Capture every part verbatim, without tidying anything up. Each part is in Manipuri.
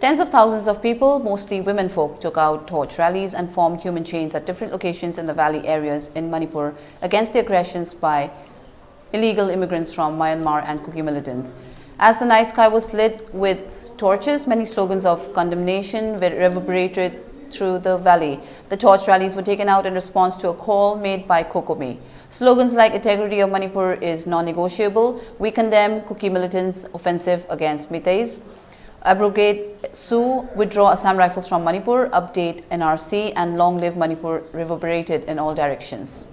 Tens of thousands of people, mostly women folk, took out torch rallies and formed human chains at different locations in the valley areas in Manipur against the aggressions by illegal immigrants from Myanmar and Kuki militants. As the night sky was lit with torches, many slogans of condemnation were reverberated through the valley. The torch rallies were taken out in response to a call made by COCOMI. Slogans like "Integrity of Manipur is non-negotiable," "We condemn Kuki militants' offensive against Meiteis," "Abrogate SoO," "Withdraw Assam Rifles from Manipur," "Update N R C," and "Long live Manipur" reverberated in all directions.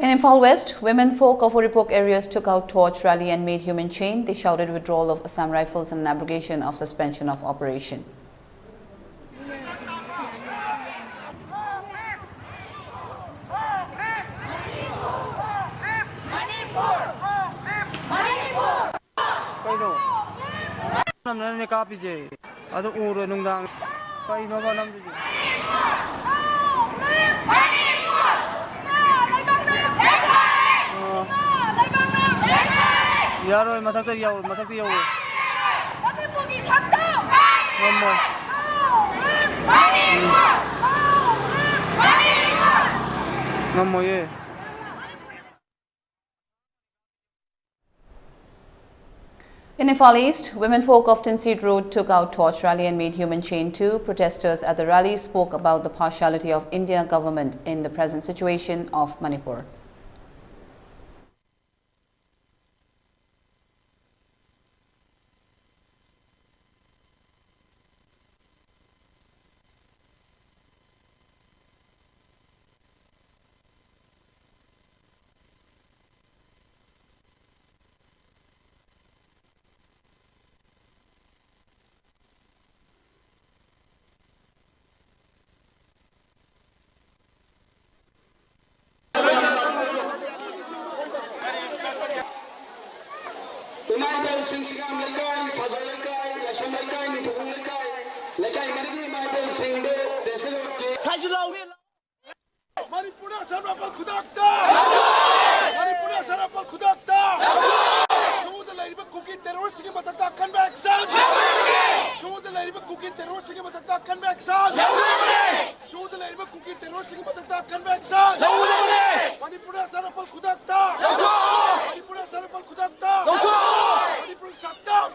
In Imphal West, women folk of Uripok areas took out torch rally and made human chain. They shouted withdrawal of Assam Rifles and an abrogation of suspension of operation. Kailan? Namna ne kapi je. Ado uro nungdang. Kailan ba namdiji? ꯑꯣ꯫ ꯌꯥꯔꯣꯏ, ꯃꯊꯛꯇ ꯌꯧ, ꯃꯊꯛꯇ ꯌꯧ꯫ ꯃꯅꯤꯄꯨꯔꯒꯤ ꯁꯛꯇꯝ! ꯉꯝꯃꯣꯏ꯫ ꯉꯝꯃꯣꯏꯌꯦ꯫ In Imphal East, women folk of Tinseet Road took out torch rally and made human chain too. Protesters at the rally spoke about the partiality of India government in the present situation of Manipur. ꯁꯥꯏꯖꯨ ꯂꯥꯎꯅꯤ꯫ ꯃꯅꯤꯄꯨꯔꯗ ꯑꯁꯥꯝ ꯔꯥꯏꯐꯜ ꯈꯨꯗꯛꯇ! ꯃꯅꯤꯄꯨꯔꯗ ꯑꯁꯥꯝ ꯔꯥꯏꯐꯜ ꯈꯨꯗꯛꯇ! ꯁꯣꯗ ꯂꯩꯔꯤꯕ ꯀꯨꯀꯤ ꯇꯦꯔꯣꯔꯤꯁꯁꯤꯡꯒꯤ ꯃꯊꯛꯇ ꯑꯀꯟꯕ action! ꯁꯣꯗ ꯂꯩꯔꯤꯕ ꯀꯨꯀꯤ ꯇꯦꯔꯣꯔꯤꯁꯁꯤꯡꯒꯤ ꯃꯊꯛꯇ ꯑꯀꯟꯕ action! ꯁꯣꯗ ꯂꯩꯔꯤꯕ ꯀꯨꯀꯤ ꯇꯦꯔꯣꯔꯤꯁꯁꯤꯡꯒꯤ ꯃꯊꯛꯇ ꯑꯀꯟꯕ action! ꯃꯅꯤꯄꯨꯔꯗ ꯑꯁꯥꯝ ꯔꯥꯏꯐꯜ ꯈꯨꯗꯛꯇ! ꯃꯅꯤꯄꯨꯔꯗ ꯑꯁꯥꯝ ꯔꯥꯏꯐꯜ ꯈꯨꯗꯛꯇ! ꯃꯅꯤꯄꯨꯔ ꯁꯛꯇꯝ!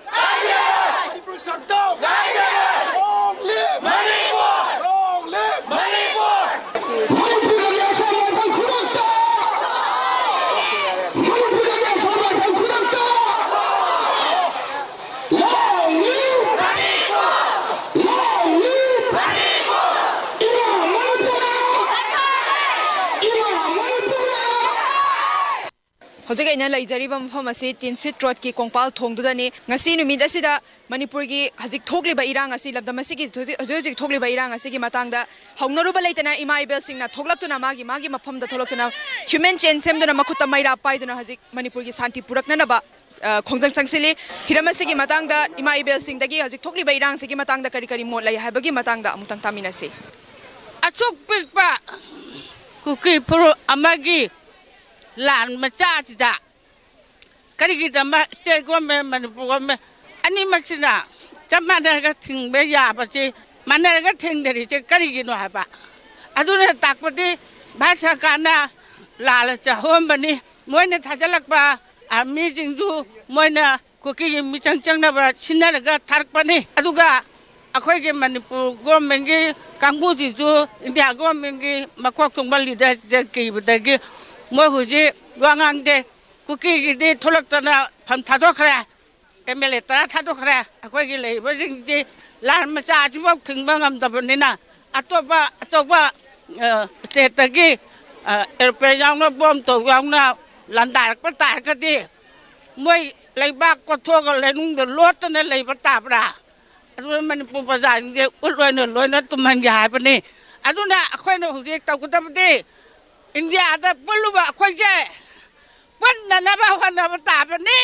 ꯃꯅꯤꯄꯨꯔ ꯁꯛꯇꯝ! Long live! Long live! ꯃꯅꯤꯄꯨꯔꯗꯒꯤ ꯑꯁꯥꯝ ꯔꯥꯏꯐꯜ ꯈꯨꯗꯛꯇ! ꯃꯅꯤꯄꯨꯔꯗꯒꯤ ꯑꯁꯥꯝ ꯔꯥꯏꯐꯜ ꯈꯨꯗꯛꯇ! Long live! Long live! ꯏꯃꯥ ꯃꯅꯤꯄꯨꯔ! ꯏꯃꯥ ꯃꯅꯤꯄꯨꯔ! ꯍꯧꯖꯤꯛ ꯑꯩꯅ ꯂꯩꯖꯔꯤꯕ ꯃꯐꯝ ꯑꯁꯤ ꯇꯤꯟꯁꯤꯠ ꯔꯣꯗꯀꯤ ꯀꯣꯡꯄꯥꯜ ꯊꯣꯡꯗꯨꯗꯅꯤ꯫ ꯉꯁꯤ ꯅꯨꯃꯤꯠ ꯑꯁꯤꯗ ꯃꯅꯤꯄꯨꯔꯒꯤ ꯍꯧꯖꯤꯛ ꯊꯣꯛꯂꯤꯕ ꯏꯔꯥꯡ ꯑꯁꯤ, ꯂꯝꯗꯝ ꯑꯁꯤꯒꯤ ꯍꯧꯖꯤꯛ, ꯍꯧꯖꯤꯛ ꯍꯧꯖꯤꯛ ꯊꯣꯛꯂꯤꯕ ꯏꯔꯥꯡ ꯑꯁꯤꯒꯤ ꯃꯇꯥꯡꯗ ꯍꯧꯅꯔꯨꯕ ꯂꯩꯇꯅ ꯏꯃꯥ ꯏꯕꯦꯜꯁꯤꯡꯅ ꯊꯣꯛꯂꯛꯇꯨꯅ, ꯃꯥꯒꯤ ꯃꯥꯒꯤ ꯃꯐꯝꯗ ꯊꯣꯛꯂꯛꯇꯨꯅ human chain ꯁꯦꯝꯗꯨꯅ, ꯃꯈꯨꯠꯇ ꯃꯩꯔꯥ ꯄꯥꯏꯗꯨꯅ ꯍꯧꯖꯤꯛ ꯃꯅꯤꯄꯨꯔꯒꯤ ꯁꯥꯟꯇꯤ ꯄꯨꯔꯛꯅꯅꯕ, ꯑ, ꯈꯣꯡꯖꯪ ꯆꯪꯁꯤꯜꯂꯤ꯫ ꯍꯤꯔꯝ ꯑꯁꯤꯒꯤ ꯃꯇꯥꯡꯗ, ꯏꯃꯥ ꯏꯕꯦꯜꯁꯤꯡꯗꯒꯤ ꯍꯧꯖꯤꯛ ꯊꯣꯛꯂꯤꯕ ꯏꯔꯥꯡꯁꯤꯒꯤ ꯃꯇꯥꯡꯗ ꯀꯔꯤ ꯀꯔꯤ ꯃꯣꯠ ꯂꯩ ꯍꯥꯏꯕꯒꯤ ꯃꯇꯥꯡꯗ ꯑꯃꯨꯛꯇꯪ ꯇꯥꯃꯤꯟꯅꯁꯤ꯫ ꯑꯁꯨꯛ ꯄꯤꯛꯄ ꯀꯨꯀꯤ ꯐꯨꯔꯨꯞ ꯑꯃꯒꯤ ꯂꯥꯟ ꯃꯆꯥꯁꯤꯗ ꯀꯔꯤꯒꯤꯗꯃꯛ state government, ꯃꯅꯤꯄꯨꯔ government ꯑꯅꯤꯃꯛꯁꯤꯅ ꯆꯞ ꯃꯥꯟꯅꯔꯒ ꯊꯤꯡꯕ ꯌꯥꯕꯁꯤ, ꯃꯥꯟꯅꯔꯒ ꯊꯤꯡꯗꯔꯤꯁꯦ ꯀꯔꯤꯒꯤꯅꯣ ꯍꯥꯏꯕ? ꯑꯗꯨꯅ ꯇꯥꯛꯄꯗꯤ ꯚꯥꯔꯠ ꯁꯔꯀꯥꯔꯅ ꯂꯥꯜꯂ ꯆꯥꯍꯣꯟꯕꯅꯤ꯫ ꯃꯣꯏꯅ ꯊꯥꯖꯤꯜꯂꯛꯄ armyꯁꯤꯡꯁꯨ ꯃꯣꯏꯅ ꯀꯨꯀꯤꯒꯤ ꯃꯤꯆꯪ ꯆꯪꯅꯕ ꯁꯤꯟꯅꯔꯒ ꯊꯥꯔꯛꯄꯅꯤ꯫ ꯑꯗꯨꯒ ꯑꯩꯈꯣꯏꯒꯤ ꯃꯅꯤꯄꯨꯔ governmentꯀꯤ ꯀꯥꯡꯕꯨꯁꯤꯁꯨ India governmentꯀꯤ ꯃꯀꯣꯛ ꯊꯣꯡꯕ leaderꯁꯦ ꯀꯤꯕꯗꯒꯤ ꯃꯣꯏ ꯍꯧꯖꯤꯛ ꯋꯥ ꯉꯥꯡꯗꯦ꯫ ꯀꯨꯀꯤꯒꯤꯗꯤ ꯊꯣꯛꯂꯛꯇꯅ ꯐꯝ ꯊꯥꯗꯣꯛꯈ꯭ꯔꯦ, MLA ꯇꯔꯥ ꯊꯥꯗꯣꯛꯈ꯭ꯔꯦ꯫ ꯑꯩꯈꯣꯏꯒꯤ ꯂꯩꯔꯤꯕꯁꯤꯡꯗꯤ ꯂꯥꯟ ꯃꯆꯥ ꯑꯁꯤꯐꯥꯎ ꯊꯤꯡꯕ ꯉꯝꯗꯕꯅꯤꯅ ꯑꯇꯣꯞꯄ ꯑꯆꯧꯕ, ꯑ, stateꯇꯒꯤ, ꯑ, aeroplane ꯌꯥꯎꯅ, bomb ꯇꯧ ꯌꯥꯎꯅ ꯂꯥꯟꯗꯥꯔꯛꯄ ꯇꯥꯔꯒꯗꯤ ꯃꯣꯏ ꯂꯩꯕꯥꯛ ꯀꯣꯠꯊꯣꯛꯑꯒ ꯂꯩꯅꯨꯡꯗ ꯂꯣꯠꯇꯅ ꯂꯩꯕ ꯇꯥꯕ꯭ꯔꯥ? ꯑꯗꯨꯅ ꯃꯅꯤꯄꯨꯔ ꯄ꯭ꯔꯖꯥꯁꯤꯡꯁꯦ ꯎꯠ ꯑꯣꯏꯅ ꯂꯣꯏꯅ ꯇꯨꯝꯍꯟꯒꯦ ꯍꯥꯏꯕꯅꯤ꯫ ꯑꯗꯨꯅ ꯑꯩꯈꯣꯏꯅ ꯍꯧꯖꯤꯛ ꯇꯧꯒꯗꯕꯗꯤ ꯏꯟꯗꯤꯌꯥꯗ ꯄꯨꯜꯂꯨꯕ ꯑꯩꯈꯣꯏꯁꯦ ꯄꯨꯟꯅꯅꯕ ꯍꯣꯠꯅꯕ ꯇꯥꯕꯅꯤ꯫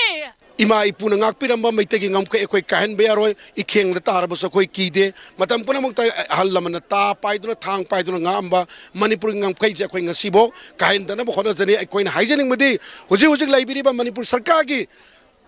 ꯏꯃꯥ ꯏꯄꯨꯅ ꯉꯥꯛꯄꯤꯔꯝꯕ ꯃꯩꯇꯩꯒꯤ ꯉꯝꯈꯩ ꯑꯩꯈꯣꯏ ꯀꯥꯏꯍꯟꯕ ꯌꯥꯔꯣꯏ꯫ ꯏꯈꯦꯡꯗ ꯇꯥꯔꯕꯁꯨ ꯑꯩꯈꯣꯏ ꯀꯤꯗꯦ꯫ ꯃꯇꯝ ꯄꯨꯝꯅꯃꯛꯇ ꯑꯍꯜ ꯂꯃꯟꯅ ꯇꯥ ꯄꯥꯏꯗꯨꯅ, ꯊꯥꯡ ꯄꯥꯏꯗꯨꯅ ꯉꯥꯛꯑꯝꯕ ꯃꯅꯤꯄꯨꯔꯒꯤ ꯉꯝꯈꯩꯁꯦ ꯑꯩꯈꯣꯏ ꯉꯁꯤꯐꯥꯎ ꯀꯥꯏꯍꯟꯗꯅꯕ ꯍꯣꯠꯅꯖꯅꯤ꯫ ꯑꯩꯈꯣꯏꯅ ꯍꯥꯏꯖꯅꯤꯡꯕꯗꯤ, ꯍꯧꯖꯤꯛ ꯍꯧꯖꯤꯛ ꯂꯩꯕꯤꯔꯤꯕ ꯃꯅꯤꯄꯨꯔ ꯁꯔꯀꯥꯔꯒꯤ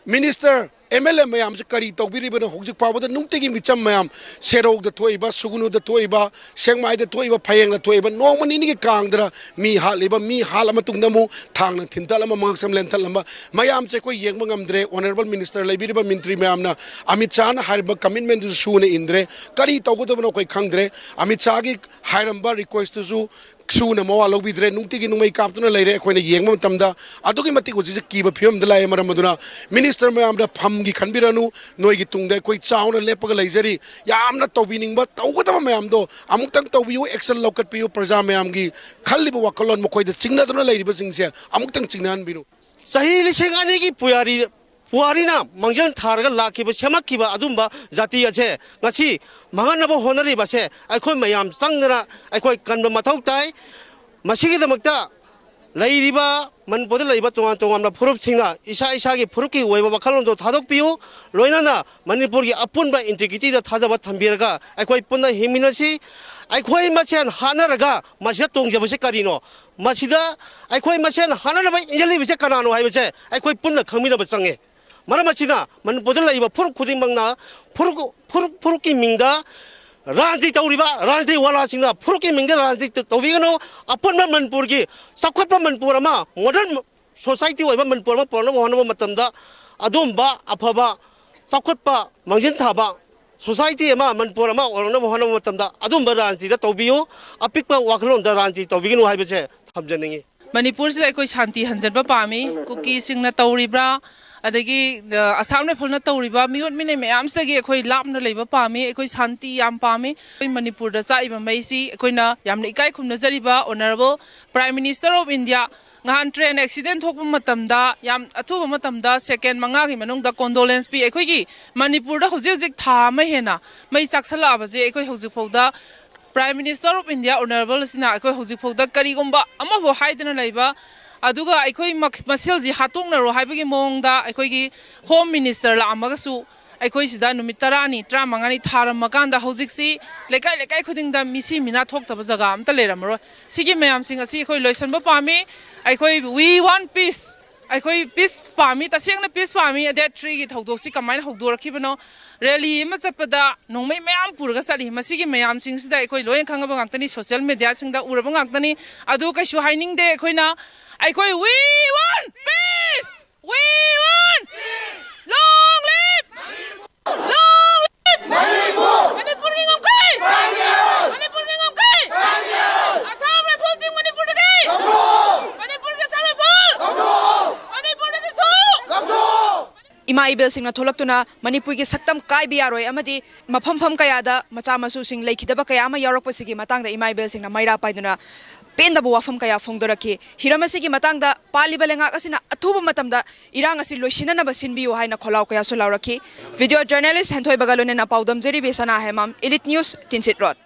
ꯃꯤꯅꯤꯁꯇꯔ, ꯑꯦꯝ ꯑꯦꯜ ꯑꯦ ꯃꯌꯥꯝꯁꯦ ꯀꯔꯤ ꯇꯧꯕꯤꯔꯤꯕꯅꯣ? ꯍꯧꯖꯤꯛ ꯐꯥꯎꯕꯗ ꯅꯨꯡꯇꯤꯒꯤ ꯃꯤꯆꯝ ꯃꯌꯥꯝ, ꯁꯦꯔꯧꯗ ꯊꯣꯛꯏꯕ, ꯁꯨꯒꯨꯅꯨꯗ ꯊꯣꯛꯏꯕ, ꯁꯦꯛꯃꯥꯏꯗ ꯊꯣꯛꯏꯕ, ꯐꯌꯦꯡꯗ ꯊꯣꯛꯏꯕ, ꯅꯣꯡꯃ ꯅꯤꯅꯤꯒꯤ ꯀꯥꯡꯗꯅ ꯃꯤ ꯍꯥꯠꯂꯤꯕ, ꯃꯤ ꯍꯥꯠꯂ ꯃꯇꯨꯡꯗ ꯑꯃꯨꯛ ꯊꯥꯡꯅ ꯊꯤꯟꯊꯠꯂꯝꯕ, ꯃꯉꯛꯁꯝ ꯂꯦꯟꯊꯠꯂꯝꯕ ꯃꯌꯥꯝꯁꯦ ꯑꯩꯈꯣꯏ ꯌꯦꯡꯕ ꯉꯝꯗ꯭ꯔꯦ꯫ ꯑꯣꯅꯔꯦꯕꯜ ꯃꯤꯅꯤꯁꯇꯔ ꯂꯩꯕꯤꯔꯤꯕ ꯃꯟꯇ꯭ꯔꯤ ꯃꯌꯥꯝꯅ ꯑꯃꯤꯠ ꯁꯥꯍꯅ ꯍꯥꯏꯔꯤꯕ ꯀꯃꯤꯠꯃꯦꯟꯗꯨꯁꯨ ꯁꯨꯅ ꯏꯟꯗ꯭ꯔꯦ꯫ ꯀꯔꯤ ꯇꯧꯒꯗꯕꯅꯣ ꯑꯩꯈꯣꯏ ꯈꯪꯗ꯭ꯔꯦ꯫ ꯑꯃꯤꯠ ꯁꯥꯍꯒꯤ ꯍꯥꯏꯔꯝꯕ ꯔꯤꯀ꯭ꯋꯦꯁꯇꯨꯁꯨ ꯁꯨꯅ ꯃꯋꯥ ꯂꯧꯕꯤꯗ꯭ꯔꯦ꯫ ꯅꯨꯡꯇꯤꯒꯤ ꯅꯣꯡꯃꯩ ꯀꯥꯞꯇꯨꯅ ꯂꯩꯔꯦ꯫ ꯑꯩꯈꯣꯏꯅ ꯌꯦꯡꯕ ꯃꯇꯝꯗ ꯑꯗꯨꯛꯀꯤ ꯃꯇꯤꯛ ꯍꯧꯖꯤꯛꯁꯦ ꯀꯤꯕ ꯐꯤꯕꯝꯗ ꯂꯥꯛꯑꯦ꯫ ꯃꯔꯝ ꯑꯗꯨꯅ ꯃꯤꯅꯤꯁꯇꯔ ꯃꯌꯥꯝꯅ ꯐꯝꯒꯤ ꯈꯟꯕꯤꯔꯅꯨ, ꯅꯣꯏꯒꯤ ꯇꯨꯡꯗ ꯑꯩꯈꯣꯏ ꯆꯥꯎꯅ ꯂꯦꯞꯄꯒ ꯂꯩꯖꯔꯤ꯫ ꯌꯥꯝꯅ ꯇꯧꯕꯤꯅꯤꯡꯕ, ꯇꯧꯒꯗꯕ ꯃꯌꯥꯝꯗꯣ ꯑꯃꯨꯛꯇꯪ ꯇꯧꯕꯤꯌꯨ, ꯑꯦꯛꯁꯟ ꯂꯧꯈꯠꯄꯤꯌꯨ꯫ ꯄ꯭ꯔꯖꯥ ꯃꯌꯥꯝꯒꯤ ꯈꯜꯂꯤꯕ ꯋꯥꯈꯜꯂꯣꯟ, ꯃꯈꯣꯏꯗ ꯆꯤꯡꯅꯗꯨꯅ ꯂꯩꯔꯤꯕꯁꯤꯡꯁꯦ ꯑꯃꯨꯛꯇꯪ ꯆꯤꯡꯅꯍꯟꯕꯤꯌꯨ꯫ ꯆꯍꯤ ꯂꯤꯁꯤꯡ ꯑꯅꯤꯒꯤ ꯄꯨꯋꯥꯔꯤ, ꯄꯨꯋꯥꯔꯤꯅ ꯃꯥꯡꯖꯤꯜ ꯊꯥꯔꯒ ꯂꯥꯛꯈꯤꯕ, ꯁꯦꯝꯃꯛꯈꯤꯕ ꯑꯗꯨꯝꯕ ꯖꯥꯇꯤ ꯑꯁꯦ ꯉꯁꯤ ꯃꯥꯡꯍꯟꯅꯕ ꯍꯣꯠꯅꯔꯤꯕꯁꯦ ꯑꯩꯈꯣꯏ ꯃꯌꯥꯝ ꯆꯪꯗꯅ ꯑꯩꯈꯣꯏ ꯀꯟꯕ ꯃꯊꯧ ꯇꯥꯏ꯫ ꯃꯁꯤꯒꯤꯗꯃꯛꯇ ꯂꯩꯔꯤꯕ, ꯃꯅꯤꯄꯨꯔꯗ ꯂꯩꯔꯤꯕ ꯇꯣꯉꯥꯟ ꯇꯣꯉꯥꯟꯕ ꯐꯨꯔꯨꯞꯁꯤꯡꯅ ꯏꯁꯥ ꯏꯁꯥꯒꯤ ꯐꯨꯔꯨꯞꯀꯤ ꯑꯣꯏꯕ ꯋꯥꯈꯜꯂꯣꯟꯗꯣ ꯊꯥꯗꯣꯛꯄꯤꯌꯨ꯫ ꯂꯣꯏꯅꯅ ꯃꯅꯤꯄꯨꯔꯒꯤ ꯑꯄꯨꯟꯕ ꯏꯟꯇꯤꯒ꯭ꯔꯤꯇꯤꯗ ꯊꯥꯖꯕ ꯊꯝꯕꯤꯔꯒ ꯑꯩꯈꯣꯏ ꯄꯨꯟꯅ ꯍꯤꯡꯃꯤꯟꯅꯁꯤ꯫ ꯑꯩꯈꯣꯏ ꯃꯁꯦꯟ ꯍꯥꯠꯅꯔꯒ ꯃꯁꯤꯗ ꯇꯣꯡꯖꯕꯁꯦ ꯀꯔꯤꯅꯣ? ꯃꯁꯤꯗ ꯑꯩꯈꯣꯏ ꯃꯁꯦꯟ ꯍꯥꯠꯅꯅꯕ ꯏꯟꯖꯜꯂꯤꯕꯁꯦ ꯀꯅꯥꯅꯣ ꯍꯥꯏꯕꯁꯦ ꯑꯩꯈꯣꯏ ꯄꯨꯟꯅ ꯈꯪꯃꯤꯟꯅꯕ ꯆꯪꯉꯦ꯫ ꯃꯔꯝ ꯑꯁꯤꯅ ꯃꯅꯤꯄꯨꯔꯗ ꯂꯩꯔꯤꯕ ꯐꯨꯔꯨꯞ ꯈꯨꯗꯤꯡꯃꯛꯅ ꯐꯨꯔꯨꯞ, ꯐꯨꯔꯨꯞ, ꯐꯨꯔꯨꯞꯀꯤ ꯃꯤꯡꯗ ꯔꯥꯖꯅꯤꯇꯤ ꯇꯧꯔꯤꯕ ꯔꯥꯖꯅꯤꯇꯤ ꯋꯥꯂꯥꯁꯤꯡꯅ ꯐꯨꯔꯨꯞꯀꯤ ꯃꯤꯡꯗ ꯔꯥꯖꯅꯤꯇꯤ ꯇꯧꯕꯤꯒꯅꯨ꯫ ꯑꯄꯨꯟꯕ ꯃꯅꯤꯄꯨꯔꯒꯤ ꯆꯥꯎꯈꯠꯄ ꯃꯅꯤꯄꯨꯔ ꯑꯃ, ꯃꯣꯗꯔꯟ ꯁꯣꯁꯥꯏꯇꯤ ꯑꯣꯏꯕ ꯃꯅꯤꯄꯨꯔ ꯑꯃ ꯄꯨꯔꯛꯅꯕ ꯍꯣꯠꯅꯕ ꯃꯇꯝꯗ ꯑꯗꯨꯝꯕ ꯑꯐꯕ ꯆꯥꯎꯈꯠꯄ, ꯃꯥꯡꯖꯤꯟ ꯊꯥꯕ ꯁꯣꯁꯥꯏꯇꯤ ꯑꯃ, ꯃꯅꯤꯄꯨꯔ ꯑꯃ ꯑꯣꯏꯔꯛꯅꯕ ꯍꯣꯠꯅꯕ ꯃꯇꯝꯗ ꯑꯗꯨꯝꯕ ꯔꯥꯖꯅꯤꯇꯤꯗ ꯇꯧꯕꯤꯌꯨ꯫ ꯑꯄꯤꯛꯄ ꯋꯥꯈꯜꯂꯣꯟꯗ ꯔꯥꯖꯅꯤꯇꯤ ꯇꯧꯕꯤꯒꯅꯨ ꯍꯥꯏꯕꯁꯦ ꯊꯝꯖꯅꯤꯡꯉꯤ꯫ ꯃꯅꯤꯄꯨꯔꯁꯤꯗ ꯑꯩꯈꯣꯏ ꯁꯥꯟꯇꯤ ꯍꯟꯖꯟꯕ ꯄꯥꯝꯃꯤ꯫ ꯀꯨꯀꯤꯁꯤꯡꯅ ꯇꯧꯔꯤꯕ꯭ꯔꯥ, ꯑꯗꯒꯤ, ꯑ, ꯑꯁꯥꯝ ꯔꯥꯏꯐꯜꯅ ꯇꯧꯔꯤꯕ ꯃꯤꯑꯣꯠ ꯃꯤꯅꯩ ꯃꯌꯥꯝꯁꯤꯗꯒꯤ ꯑꯩꯈꯣꯏ ꯂꯥꯞꯅ ꯂꯩꯕ ꯄꯥꯝꯃꯤ꯫ ꯑꯩꯈꯣꯏ ꯁꯥꯟꯇꯤ ꯌꯥꯝ ꯄꯥꯝꯃꯤ꯫ ꯑꯩꯈꯣꯏ ꯃꯅꯤꯄꯨꯔꯗ ꯆꯥꯛꯏꯕ ꯃꯩꯁꯤ ꯑꯩꯈꯣꯏꯅ ꯌꯥꯝꯅ ꯏꯀꯥꯏ ꯈꯨꯝꯅꯖꯔꯤꯕ Honourable Prime Minister of India, ꯅꯍꯥꯟ ꯇ꯭ꯔꯦꯟ ꯑꯦꯛꯁꯤꯗꯦꯟ ꯊꯣꯛꯄ ꯃꯇꯝꯗ ꯌꯥꯝ ꯑꯊꯨꯕ ꯃꯇꯝꯗ ꯁꯦꯀꯦꯟ ꯃꯉꯥꯒꯤ ꯃꯅꯨꯡꯗ ꯀꯣꯟꯗꯣꯂꯦꯟꯁ ꯄꯤ꯫ ꯑꯩꯈꯣꯏꯒꯤ ꯃꯅꯤꯄꯨꯔꯗ ꯍꯧꯖꯤꯛ ꯍꯧꯖꯤꯛ ꯊꯥ ꯑꯃ ꯍꯦꯟꯅ ꯃꯩ ꯆꯥꯛꯁꯜꯂꯛꯑꯕꯁꯦ ꯑꯩꯈꯣꯏ ꯍꯧꯖꯤꯛꯐꯥꯎꯗ Prime Minister of India Honourable ꯑꯁꯤꯅ ꯑꯩꯈꯣꯏ ꯍꯧꯖꯤꯛꯐꯥꯎꯗ ꯀꯔꯤꯒꯨꯝꯕ ꯑꯃꯐꯥꯎ ꯍꯥꯏꯗꯅ ꯂꯩꯕ ꯑꯗꯨꯒ ꯑꯩꯈꯣꯏ ꯃꯛ-, ꯃꯁꯦꯜꯁꯤ ꯍꯥꯠꯇꯣꯛꯅꯔꯣ ꯍꯥꯏꯕꯒꯤ ꯃꯑꯣꯡꯗ ꯑꯩꯈꯣꯏꯒꯤ Home Minister ꯂꯥꯛꯑꯝꯃꯒꯁꯨ ꯑꯩꯈꯣꯏ ꯁꯤꯗ ꯅꯨꯃꯤꯠ ꯇꯔꯥꯅꯤ, ꯇꯔꯥꯃꯉꯥꯅꯤ ꯊꯥꯔꯝꯃꯀꯥꯟꯗ ꯍꯧꯖꯤꯛꯁꯤ ꯂꯩꯀꯥꯏ ꯂꯩꯀꯥꯏ ꯈꯨꯗꯤꯡꯗ ꯃꯤꯁꯤ ꯃꯤꯅꯥ ꯊꯣꯛꯇꯕ ꯖꯒꯥ ꯑꯝꯇ ꯂꯩꯔꯝꯃꯔꯣꯏ꯫ ꯁꯤꯒꯤ ꯃꯌꯥꯝꯁꯤꯡ ꯑꯁꯤ ꯑꯩꯈꯣꯏ ꯂꯣꯏꯁꯤꯟꯕ ꯄꯥꯝꯃꯤ꯫ ꯑꯩꯈꯣꯏ we want peace꯫ ꯑꯩꯈꯣꯏ peace ꯄꯥꯝꯃꯤ, ꯇꯁꯦꯡꯅ peace ꯄꯥꯝꯃꯤ꯫ Date three ꯒꯤ ꯊꯧꯗꯣꯛꯁꯤ ꯀꯃꯥꯏꯅ ꯍꯧꯗꯣꯔꯛꯈꯤꯕꯅꯣ? Rally ꯑꯃ ꯆꯠꯄꯗ ꯅꯣꯡꯃꯩ ꯃꯌꯥꯝ ꯄꯨꯔꯒ ꯆꯠꯂꯤ꯫ ꯃꯁꯤꯒꯤ ꯃꯌꯥꯝꯁꯤꯡꯁꯤꯗ ꯑꯩꯈꯣꯏ ꯂꯣꯏꯅ ꯈꯪꯉꯕ ꯉꯥꯛꯇꯅꯤ, social media ꯁꯤꯡꯗ ꯎꯔꯕ ꯉꯥꯛꯇꯅꯤ꯫ ꯑꯗꯨ ꯀꯩꯁꯨ ꯍꯥꯏꯅꯤꯡꯗꯦ꯫ ꯑꯩꯈꯣꯏꯅ, ꯑꯩꯈꯣꯏ we want peace, we want long live, long live ꯃꯅꯤꯄꯨꯔꯒꯤ ꯉꯝꯈꯩ! ꯃꯅꯤꯄꯨꯔꯒꯤ ꯉꯝꯈꯩ! Assam Rifles ꯁꯤꯡ ꯃꯅꯤꯄꯨꯔꯗꯒꯤ! ꯃꯅꯤꯄꯨꯔꯒꯤ Assam Rifles! ꯃꯅꯤꯄꯨꯔꯗꯒꯤꯁꯨ! ꯏꯃꯥ ꯏꯕꯦꯜꯁꯤꯡꯅ ꯊꯣꯛꯂꯛꯇꯨꯅ ꯃꯅꯤꯄꯨꯔꯒꯤ ꯁꯛꯇꯝ ꯀꯥꯏꯕ ꯌꯥꯔꯣꯏ ꯑꯃꯗꯤ ꯃꯐꯝ ꯃꯐꯝ ꯀꯌꯥꯗ ꯃꯆꯥ ꯃꯁꯨꯁꯤꯡ ꯂꯩꯈꯤꯗꯕ ꯀꯌꯥ ꯑꯃ ꯌꯥꯎꯔꯛꯄꯁꯤꯒꯤ ꯃꯇꯥꯡꯗ ꯏꯃꯥ ꯏꯕꯦꯜꯁꯤꯡꯅ ꯃꯩꯔꯥ ꯄꯥꯏꯗꯨꯅ ꯄꯦꯟꯗꯕ ꯋꯥꯐꯝ ꯀꯌꯥ ꯐꯣꯡꯗꯣꯔꯛꯈꯤ꯫ ꯍꯤꯔꯝ ꯑꯁꯤꯒꯤ ꯃꯇꯥꯡꯗ ꯄꯥꯜꯂꯤꯕ ꯂꯩꯉꯥꯛ ꯑꯁꯤꯅ ꯑꯊꯨꯕ ꯃꯇꯝꯗ ꯏꯔꯥꯡ ꯑꯁꯤ ꯂꯣꯏꯁꯤꯟꯅꯅꯕ ꯁꯤꯟꯕꯤꯌꯨ ꯍꯥꯏꯅ ꯈꯣꯜꯂꯥꯎ ꯀꯌꯥꯁꯨ ꯂꯥꯎꯔꯛꯈꯤ꯫ Video journalist ꯍꯦꯟꯊꯣꯏꯕꯒ ꯂꯣꯏꯅꯅ ꯄꯥꯎꯗꯝꯖꯔꯤ ꯕꯤꯁꯅꯥ ꯍꯦꯃꯝ, Elite News, ꯇꯤꯟꯁꯤꯠ ꯔꯣꯗ꯫